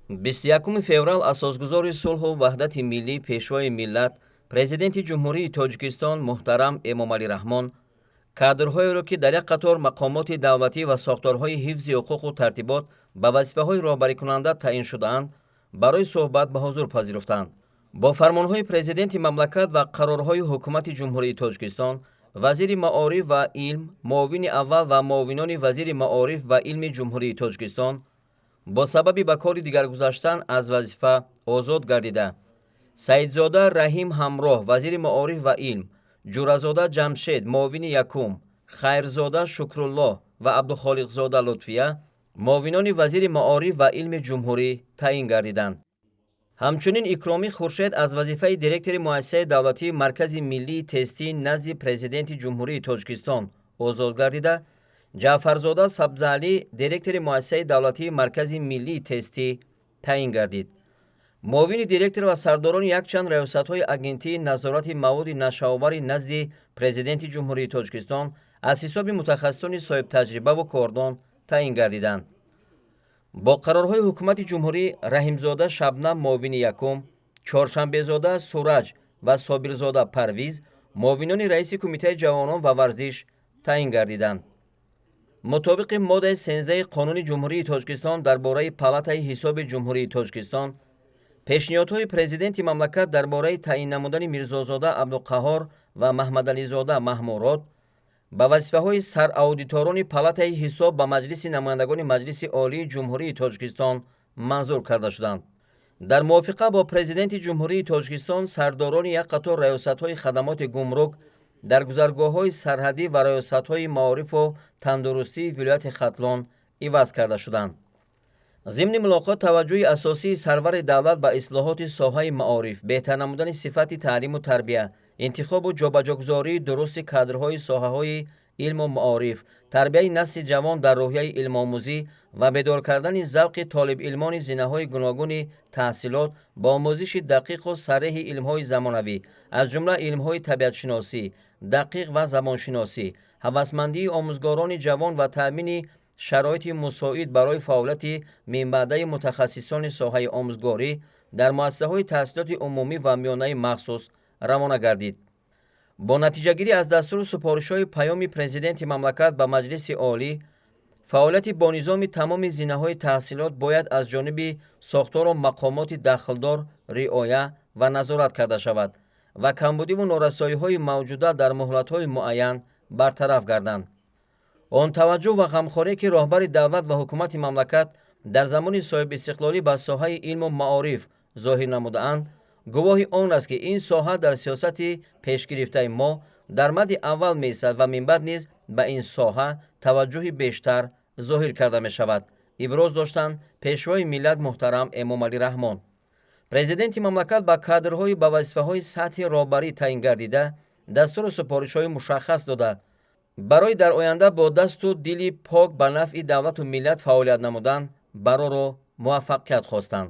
21 феврал асосгузори сулҳу ваҳдати миллӣ, Пешвои миллат, Президенти Ҷумҳурии Тоҷикистон муҳтарам Эмомалӣ Раҳмон кадрҳоеро, ки дар як қатор мақомоти давлатӣ ва сохторҳои ҳифзи ҳуқуқу тартибот ба вазифаҳои роҳбарикунанда таъин шудаанд, барои суҳбат ба ҳузур пазируфтанд. Бо фармонҳои Президенти мамлакат ва қарорҳои Ҳукумати Ҷумҳурии Тоҷикистон вазири маориф ва илм, муовини аввал ва муовинони вазири маориф ва илми Ҷумҳурии Тоҷикистон бо сабаби ба кори дигар гузаштан аз вазифа озод гардида, Саидзода Раҳим Ҳамроҳ вазири маориф ва илм, Ҷӯразода Ҷамшед муовини якум, Хайрзода Шукруллоҳ ва Абдухолиқзода Лутфия муовинони вазири маориф ва илми ҷумҳурӣ таъин гардиданд. Ҳамчунин Икромӣ Хуршед аз вазифаи директори Муассисаи давлатии Маркази миллии тестӣ назди Президенти Ҷумҳурии Тоҷикистон озод гардида, Ҷаъфарзода Сабзаалӣ директори Муассисаи давлатии Маркази миллии тестӣ таъин гардид. Муовини директор ва сардорони якчанд раёсатҳои Агентии назорати маводи нашъаовари назди Президенти Ҷумҳурии Тоҷикистон аз ҳисоби мутахассисони соҳибтаҷрибаву кордон таъин гардиданд. Бо қарорҳои Ҳукумати Ҷумҳурӣ Раҳимзода Шабнам муовини якум, Чоршанбезода Сураҷ ва Собирзода Парвиз муовинони раиси Кумитаи ҷавонон ва варзиш таъин гардиданд. Мутобиқи моддаи 13 Қонуни Ҷумҳурии Тоҷикистон дар бораи Палатаи ҳисоби Ҷумҳурии Тоҷикистон пешниҳодҳои Президенти мамлакат дар бораи таъин намудани Мирзозода Абдуқаҳор ва Маҳмадализода Маҳмурод ба вазифаҳои сараудиторони Палатаи ҳисоб ба Маҷлиси намояндагони Маҷлиси Олии Ҷумҳурии Тоҷикистон манзур карда шуданд. Дар мувофиқа бо Президенти Ҷумҳурии Тоҷикистон сардорони як қатор раёсатҳои хадамоти гумрук дар гузаргоҳҳои сарҳадӣ ва раёсатҳои маорифу тандурустии вилояти Хатлон иваз карда шуданд. Зимни мулоқот таваҷҷӯҳи асосии сарвари давлат ба ислоҳоти соҳаи маориф, беҳтар намудани сифати таълиму тарбия, интихобу ҷобаҷогузории дурусти кадрҳои соҳаҳои илму маориф, тарбияи насли ҷавон дар рӯҳияи илмомӯзӣ ва бедор кардани завқи толибилмони зинаҳои гуногуни таҳсилот бо омӯзиши дақиқу сареҳи илмҳои замонавӣ, аз ҷумла илмҳои табиатшиносӣ, дақиқ ва забоншиносӣ, ҳавасмандии омӯзгорони ҷавон ва таъмини шароити мусоид барои фаъолияти минбаъдаи мутахассисони соҳаи омӯзгорӣ дар муассисаҳои таҳсилоти умумӣ ва миёнаи махсус равона гардид. Бо натиҷагирӣ аз дастуру супоришҳои Паёми Президенти мамлакат ба Маҷлиси Олӣ, фаъолияти бонизоми тамоми зинаҳои таҳсилот бояд аз ҷониби сохтору мақомоти дахлдор риоя ва назорат карда шавад ва камбудиву норасоиҳои мавҷуда дар муҳлатҳои муайян бартараф гарданд. Он таваҷҷӯҳ ва ғамхорие, ки роҳбари давлат ва ҳукумати мамлакат дар замони соҳибистиқлолӣ ба соҳаи илму маориф зоҳир намудаанд, гувоҳи он аст, ки ин соҳа дар сиёсати пешгирифтаи мо дар мадди аввал меистад ва минбаъд низ ба ин соҳа таваҷҷӯҳи бештар зоҳир карда мешавад, иброз доштанд Пешвои миллат муҳтарам Эмомалӣ Раҳмон. Президенти мамлакат ба кадрҳои ба вазифаҳои сатҳи роҳбарӣ таъин гардида дастуру супоришҳои мушаххас дода, барои дар оянда бо дасту дили пок ба нафъи давлату миллат фаъолият намудан барору муваффақият хостанд.